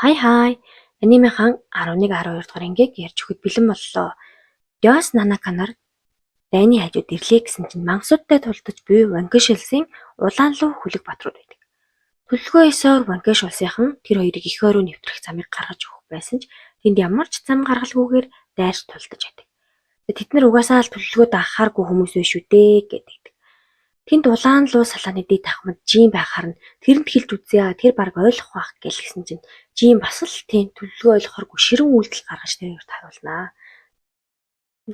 Hi hi. Анимехан 11 12 дугаар ангийг ярьж өгөхөд бэлэн боллоо. Диос Нанака нар дайны хажууд ирлээ гэсэн чинь мангасуудтай тулдаж буй Ванкеш улсын улаан луу хүлэг баатрууд байдаг. Төлөвлөгөө ёсоор Ванкеш улсынхан тэр хоёрыг эх ой руу нэвтрэх замыг гаргаж өгөх байсан ч тэнд ямар ч зам гаргалгүйгээр дайрч тулдаж байдаг. Тэд нар угаасаа л төлөвлөгөө дагахааргүй хүмүүс биш үү дээ гэдэг. Тэнд улаан луу салааны дэд ахмад Жин байхаар нь тэрэнд хэлж үзье аа, тэр бараг ойлгох байх гэлсэн чинь Жин бас л тийм төлөвлөгөө ойлгохооргүй ширүүн үйлдэл гаргаж тэр хоёрт харуулнаа.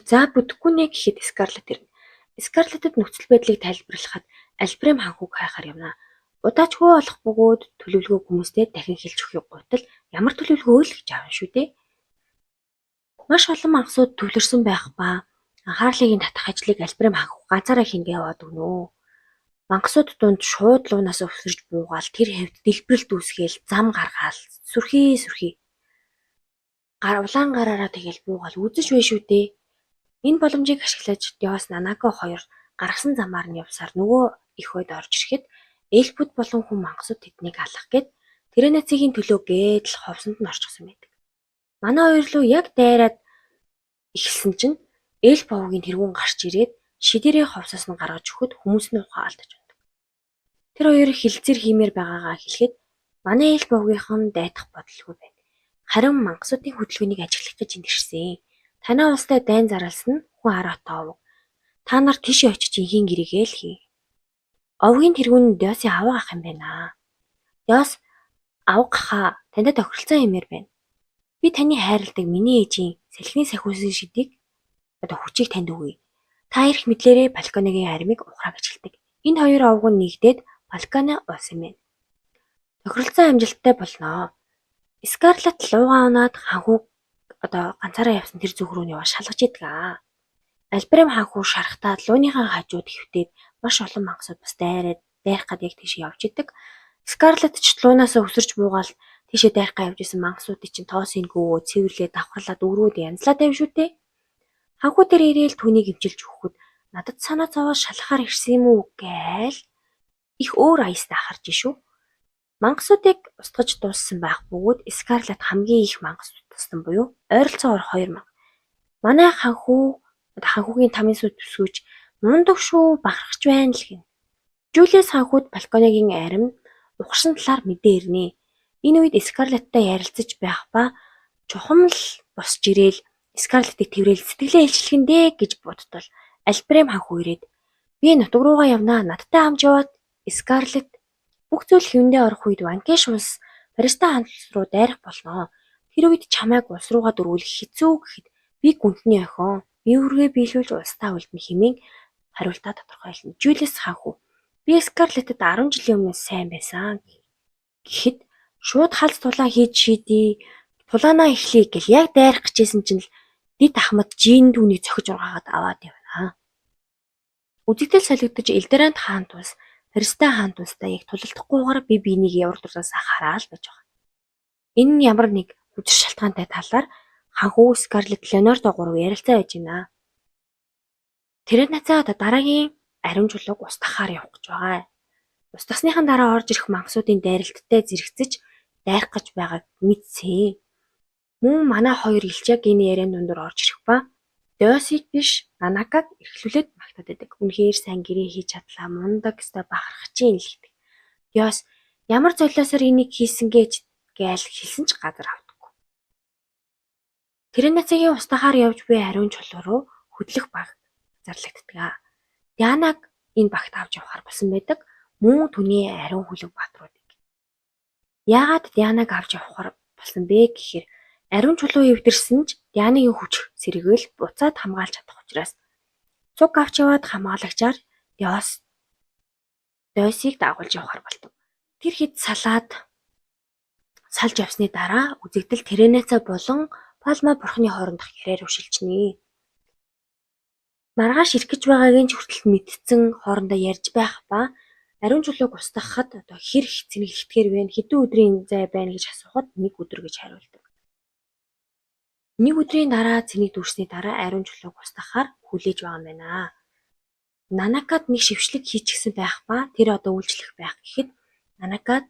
За бүтэхгүй нэ гэхэд Скарлетт ирнэ. Скарлеттэд нөхцөл байдлыг тайлбарлахад Альбрем хаанхүүг хайхаар явна. Удаачгүй олох бөгөөд төлөвлөгөөг хүмүүстэй дахин хэлж өгөхийг гуйтал ямар төлөвлөгөө л гэж аавна шүү дээ. Маш олон мангасууд төвлөрсөн байх ба анхаарлыг нь татах ажлыг Альбрем хаанхүү ганцаараа хийнэ гэж яваад өгнө. Мангасууд дунд шууд луунаас өвсөрж буугаал тэр хавьд дэлбэрэлт үүсгээл зам гаргаал сүрхий сүрхий. Гар улаан гараараа тэгэл буугаал үзэж бай шүү дээ. Энэ боломжийг ашиглаж Диос Нанако хоёр гаргасан замаар нь явсаар нөгөө эх ойд орж ирэхэд эльфүүд болон хүн мангасууд тэднийг алах гээд Тэрэнацгийн төлөө гээд л ховсонд нь орчихсон байдаг. Манай хоёр луу яг дайраад эхэлсэн чинь эльф овгийн тэргүүн гарч ирээд шидэрээ ховсоос нь гаргаж өгөхөд хүмүүс нь ухаан алдаж унадаг. Тэр хоёр хэлцээр хиймээр байгаагаа хэлэхэд манай эльф овгийнхан дайтах бодолгүй байна. Харин мангасуудын хөдөлгөөнийг ажиглах гэж энд ирсэн. Танай улстай дайн зарласан нь хүн араатан овог. Та нар тийшээ очиж энхийн гэрээгээ л хий. Овгийн тэргүүн нь Диосын авга ах юм байна. Диос авга ахаа тантай тохиролцоо хиймээр байна. Би таны хайрладаг миний ээжийн салхины сахиусан шидийг одоо хүчийг танд өгье. Та эрх мэдлээрээ Балконыгийн армийг ухраа гэж хэлдэг. Энэ хоёр овг нь нэгдээд Балконы улс юм байна. Тохиролцоо амжилттай болноо. Скарлетт луугаа унаад хаанхүү одоо ганцаараа явсан тэр зүг рүү нь яваа шалгаж идэг аа. Альбрем хаанхүү шарахтаа лууныхаа хажууд хэвтээд маш олон мангасууд бас дайраад дайрах гад яг тийш явж идэг. Скарлетт ч луунаасаа өсөрч буугаал тийшээ дайрах га явж исэн мангасуудыг чинь тоосыг гөөгөө цэвэрлээ давхарлаад өрөөд янзлаа тавь шүү дээ. Хаанхүү дээр ирээл түүнийг эмчилж өгөхөд надад санаа зовоод шалгахаар ирсэн юм уу гээл их өөр аястай харж шүү. Мангасуудыг устгаж дууссан байх бөгөөд Скарлетт хамгийн их мангас устгасан буюу ойролцоогоор 2000. Манай хаанхүү хаанхүүгийн тамийн сүд төсгөөж мундаг шүү, бахархаж байна л гин. Жулиас хаанхүүд Балконыгийн арим ухарсан талаар мэдээ ирнэ. Энэ үед Скарлетттай ярилцаж байх ба чухам л босч ирээл Скарлеттийг тэврээл сэтгэлээ илчлэхэн дээ гэж бодтол Альбрем хаанхүү ирээд би нутаг руугаа явнаа, надтай хамт яваад. Скарлетт бүх зүйл хэвэндээ орох үед Ванкеш улс Париста хаан улс руу дайрах болно. Тэр үед чамайг улс руугаа дөрвүүлэх хэцүү гэхэд би гүнтний охин. Би үүргээ биелүүлж улсдаа үлдэнэ хэмээн хариултаа тодорхойлно. Жулиус хаанхүү би Скарлеттэд 10 жилийн өмнө сайн байсан гэхэд шууд халз тулаан хийж шийдье. Тулаанаа эхлэе гэл яг дайрах гэжсэн чинь л Дэд Ахмад Жин түүнийг цохиж ургаагаад аваад явна. Үзэгдэл солигдож Элдерант хаан тулс Паристай хаан тулстай яг тулалдахгүйгээр бие биенийг урд урдаасаа хараал байж байгаа. Энэ нь ямар нэг хүчир шалтгаантай талаар хаанхүү Скарлетт Леонардо гурав ярилцаа байж байна. Тэрэнацаа одоо дараагийн ариун чулууг устгахаар явах гэж байгаа. Устгасныхан дараа орж ирэх мангасуудын дайралттай зэрэгцэж дайрах гэж байгааг мэдсэн. Мөн манай хоёр элч яг энэ яриан дундуур орж ирэх ба Досыг биш Нанакаг эрхлүүлээд магтаад байдаг. Үнэхээр сайн гэрээ хийж чадлаа, мундаг ёстой бахархаж ийн л гэдэг. Диос ямар золиосоор энийг хийсэн гэж гээл хэлсэн ч газар авдаггүй. Тэрэнацгийн устгахаар явж буй ариун чулуу руу хөдлөх баг зарлагддаг. Дианаг энэ багт авч явахар болсон байдаг. Мөн түүний ариун хүлэг баатруудыг. Яагаад Дианаг авч явахар болсон бэ гэхээр ариун чулуу эвдэрсэн ч Дианыгийн хүч сэргэвэл буцаад хамгаалж чадах учраас цуг авч яваад хамгаалагчаар Диос Дойсыг дагуулж явахар болдог. Тэр хэд салаад салж явсны дараа үзэгдэл Тэрэнацаа болон Палма бурхны хоорондох яриа руу шилжинэ. Маргааш ирэх гэж байгааг нь ч хүртэл мэдсэн хоорондоо ярьж байх ба ариун чулууг устгахад одоо хэр их цэнэглэхээр вэ? Хэдэн өдрийн зай байна гэж асуухад нэг өдөр гэж хариулдаг. Нэг өдрийн дараа цэнийг дүүрсний дараа ариун чулууг устгахаар хүлээж байгаа юм байна. Нанакад нэг шившлэг хийчихсэн байх ба тэр одоо үйлчлэх байх гэхэд Нанакад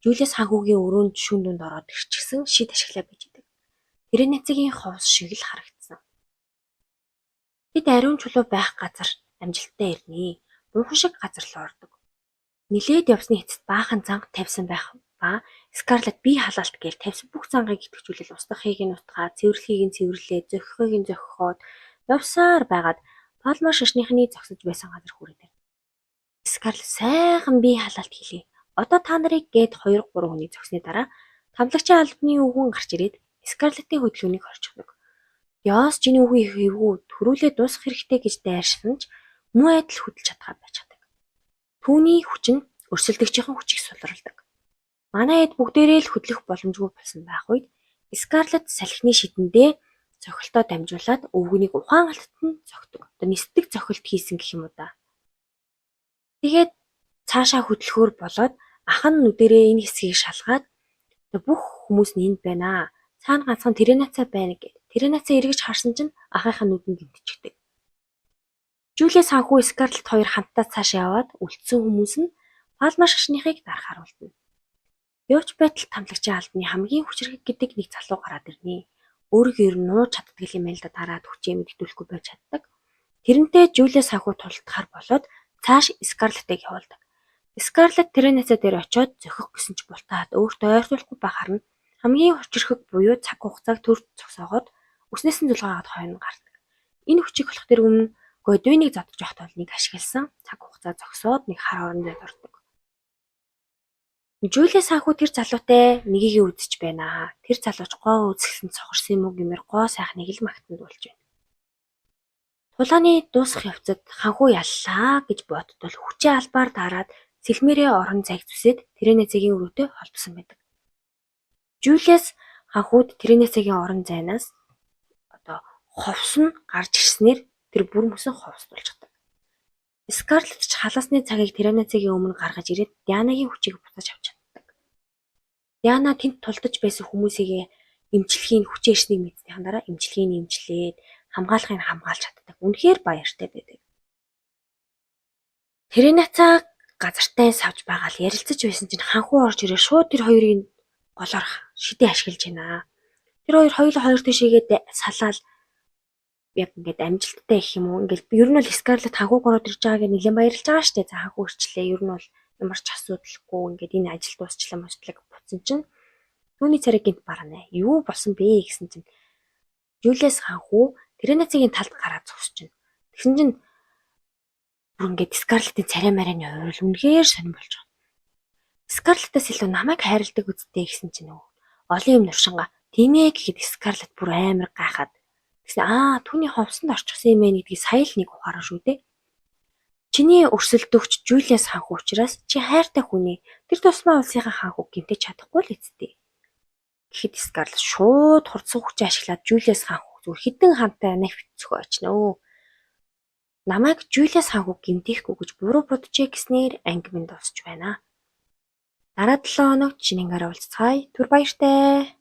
Жулиас хаан хүүгийн өрөөнд шүүн дунд ороод ирчихсэн шид ашиглаа байж идэг. Тэрэнацгийн ховс шиг л харагдсан. Тэд ариун чулуу байх газар амжилттай ирнэ. Мунхан шиг газар руу ордог. Нилээд явсны эцэст баахан занг тавьсан байх ба Скарлетт бие халаалт гээл тавьсан бүх зангийг идэвхжүүлэл устгахыг нь устгаад, цэвэрлэхийг нь цэвэрлээд, зохихыг нь зохихоод явсаар байгаад Палма шашныхны зогсож байсан газар хүрээд ирнэ. Скарлетт сайхан бие халаалт хийлээ. Одоо та нарыг гээд 2 3 хүний зогсны дараа тамлагчийн албаны өвгөн гарч ирээд Скарлеттийн хөдөлгөөнийг хорчихдог. Ёс чиний үгүй хэвгүү төрүүлээ дуусгах хэрэгтэй гэж дайрсан ч муу адил хөдөлж чадхаа байж чаддаг. Түүний хүч нь өрсөлдөгчийн хүчийг сулруулдаг. Манай эд бүгдээрээ л хөдлөх боломжгүй болсон байх үед Скарлетт салхины шидэндээ цохилтоо дамжуулаад өвгөнийг ухаан алтад нь цогтөг. Одоо нисдэг цохилт хийсэн гэх юм уу да. Тэгээд цаашаа хөдлөхөөр болоод ах нь нүдэрээ энэ хэсгийг шалгаад бүх хүмүүс нь энд байна. Цаана ганцхан Тэрэнацаа байна гэд. Тэрэнацаа эргэж харсан чинь ахынхаа нүд нь гэмтчихдэг. Жулиас хаан хүү Скарлетт хоёр хамтдаа цаашаа яваад үлдсэн хүмүүс нь Палма шашныхыг дарахаар үлдэнэ. Явж байтал тамлагчийн албаны хамгийн хүчирхэг гэдэг нэг залуу гараад ирнэ. Өөрийгөө ер нь нууж чаддаг юм байна л да, дараад хүчээ мэддүүлэхгүй байж чаддаг. Тэрнтэй Жулиас хаан хүү тултахаар болоод цааш Скарлеттыг явуулдаг. Скарлетт Тэрэнацаа дээр очиод зохих гэсэн ч бултаад өөртөө ойртуулахгүй байхаар нь хамгийн хүчирхэг буюу цаг хугацааг төр зогсоогоод үснээс нь зулгаагаад хойно гардаг. Энэ хүчийг болох тэр өмнө Годвиныг зодож явах тул нэг ашигласан цаг хугацаа зогсоод нэг хар орон зайд ордог. Жулиас хаан хүү тэр залуутай нэгийг үзэж байна. Тэр залууч гоо үзэсгэлэн сохорсон юм уу гэмээр гоо сайхныг л магтан дуулж байна. Тулааны дуусах явцад хаан хүү яллаа гэж боддол хүчээ албаар дараад сэлмээрээ орон зайг зүсээд Тэрэнацгийн өрөөтэй холбосон байдаг. Жулиас хаан хүүд Тэрэнацгийн орон зайнаас одоо ховс нь гарч ирснээр тэр бүр мөсөн ховс дулчихдаг. Скарлетт ч халаасны цагийг Тэрэнацгийн өмнө гаргаж ирээд Дианагийн хүчийг буцааж авч чаддаг. Диана тэнд тулдаж байсан хүмүүсийг эмчилгээний хүчээ ирснийг мэдснийхэн дараа эмчилгээний эмчлээд хамгаалахыг хамгаалж чаддаг. Үнэхээр баяртай байдаг. Тэрэнацаа газартай савж байгаа л ярилцаж байсан чинь хаан хүү орж ирээ шууд тэр хоёрын голоор шидэ ашиглаж байна. Тэр хоёр хоёулаа хоёр тишээгээ салаал яг ингээд амжилттай гэх юм уу. Ингээд ер нь бол Скарлетт хаан хүү ороод ирж байгааг нэлээд баярлж байгаа штэ. За хаан хүү ирчлээ. Ер нь бол ямар ч асуудалгүй ингээд энэ ажил дуусчлаа мостлог буцсан чинь түүний царай гинт барна. Юу болсон бэ гэсэн чинь Жулиас хаан хүү Тэрэнацгийн талд гараад зогсож байна. Тэгсэн чинь бүр ингээд Скарлеттийн царай марайны хувирал үнэхээр сонирн болж байгаа. Скарлеттаас илүү намайг хайрладаг үсттэй гэсэн чинь нөгөө олон юм нуршингаа. Тийм ээ гэхэд Скарлетт бүр амар гайхаад тэгсэн түүний ховсонд орчихсон юм байна гэдгийг сая л нэг ухааран шүү дээ. Чиний өрсөлдөгч Жулиас хаан хүү учраас чи хайртай хүний тэр тусмаа улсынхаа хаан хүү гэмтэж чадахгүй л эцтэй. Гэхэд Скарлетт шууд хурдсан хүчээ ашиглаад Жулиас хаан хүү зүгээр хідэн хантай навь зөхөө очно. Намайг Жулиас хаан хүү гэмтээхгүй гэж буруу боджээ гэснээр анги минь дуусч байна. Дараа 7 хоногт шинэ ангиар уулзцгаая. Түр баяртай.